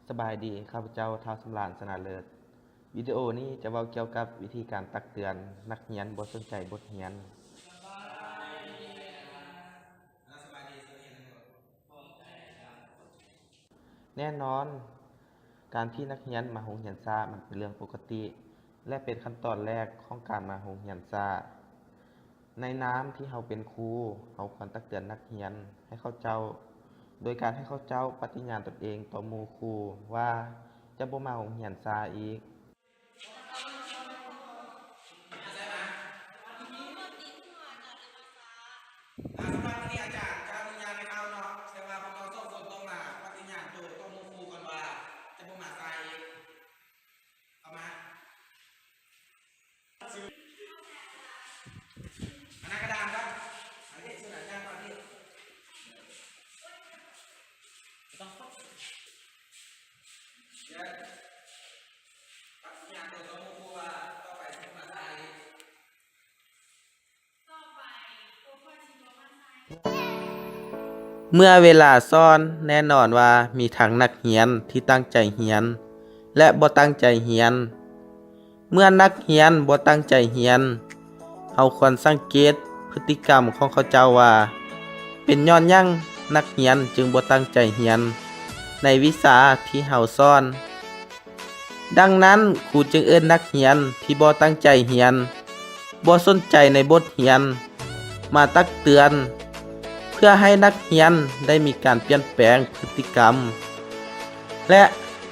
ສະບາຍດີ, ຂ້າພະເຈົ້າ ທ້າວ ສຳລານ ຊະນະເລີດ. ວິດີໂອນີ້ຈະເວົ້າກ່ຽວກັບວິທີການຕັກເຕືອນນັກຮຽນບໍ່ສົນໃຈບົດຮຽນ. ແນ່ນອນ, ການທີ່ນັກຮຽນມາໂຮງຮຽນຊ້າ ມັນເປັນເລື່ອງປົກກະຕິ ແລະ ເປັນຂັ້ນຕອນແລກຂອງການມາໂຮງຮຽນຊ້າ. ໃນນາມທີ່ເຮົາເປັນຄູ, ເຮົາຄວນຕັກເຕືອນນັກຮຽນໃຫ້ເຂົາເຈົ້າ ໂດຍການໃຫ້ເຂົາເຈົ້າປະຕິຍານຕົນເອງຕໍ່ໝູ່ຄູ່ວ່າຈະບໍ່ມາໂຮງຮຽນຊ້າອີກ. ອ່າ ສຳລັບມື້ນີ້ອາຈານຈະອະນຸຍາດໃຫ້ເຂົ້າເນາະ, ແຕ່ວ່າພວກເຮົາສອງຄົນຕ້ອງມາປະຕິຍານໂຕຕໍ່ໝູ່ຄູ່ກ່ອນວ່າຈະບໍ່ມາສາຍອີກ. ເຂົ້າມາ. ເອົາໜ້າກະດານກ່ອນ. ເອົາເດ ເຊີນອາຈານກ່ອນເດ. ບໍ່ຕ້ອງ ເຊີນ. ປະຕິຍາໂຕຕໍ່ໝູ່ຄູ່ວ່າຕໍ່ໄປຈະບໍ່ມາສາຍ. ເມື່ອເວລາສອນ, ແນ່ນອນວ່າມີທັງນັກຮຽນທີ່ຕັ້ງໃຈຮຽນ ແລະ ບໍ່ຕັ້ງໃຈຮຽນ. ເມື່ອນັກຮຽນບໍ່ຕັ້ງໃຈຮຽນ, ເຮົາຄວນສັງເກດພຶດຕິກຳຂອງເຂົາເຈົ້າວ່າ ເປັນຍ້ອນຫຍັງນັກຮຽນຈຶ່ງບໍ່ຕັ້ງໃຈຮຽນໃນວິຊາທີ່ເຮົາສອນ. ດັ່ງນັ້ນ, ຄູຈຶ່ງເອີ້ນນັກຮຽນທີ່ບໍ່ຕັ້ງໃຈຮຽນ, ບໍ່ສົນໃຈໃນບົດຮຽນ ມາຕັກເຕືອນ, ເພື່ອໃຫ້ນັກຮຽນໄດ້ມີການປ່ຽນແປງພຶດຕິກຳ ແລະ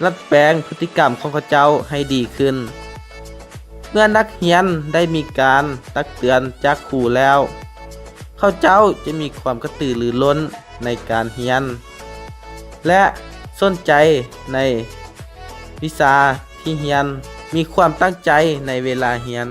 ດັດແປງພຶດຕິກຳຂອງເຂົາເຈົ້າໃຫ້ດີຂຶ້ນ. ເມື່ອນັກຮຽນໄດ້ມີການຕັກເຕືອນຈາກຄູແລ້ວ, ເຂົາເຈົ້າຈະມີຄວາມກະຕືລືລົ້ນໃນການຮຽນ ແລະ ສົນໃຈໃນວິຊາທີ່ຮຽນ, ມີຄວາມຕັ້ງໃຈໃນເວລາຮຽນ.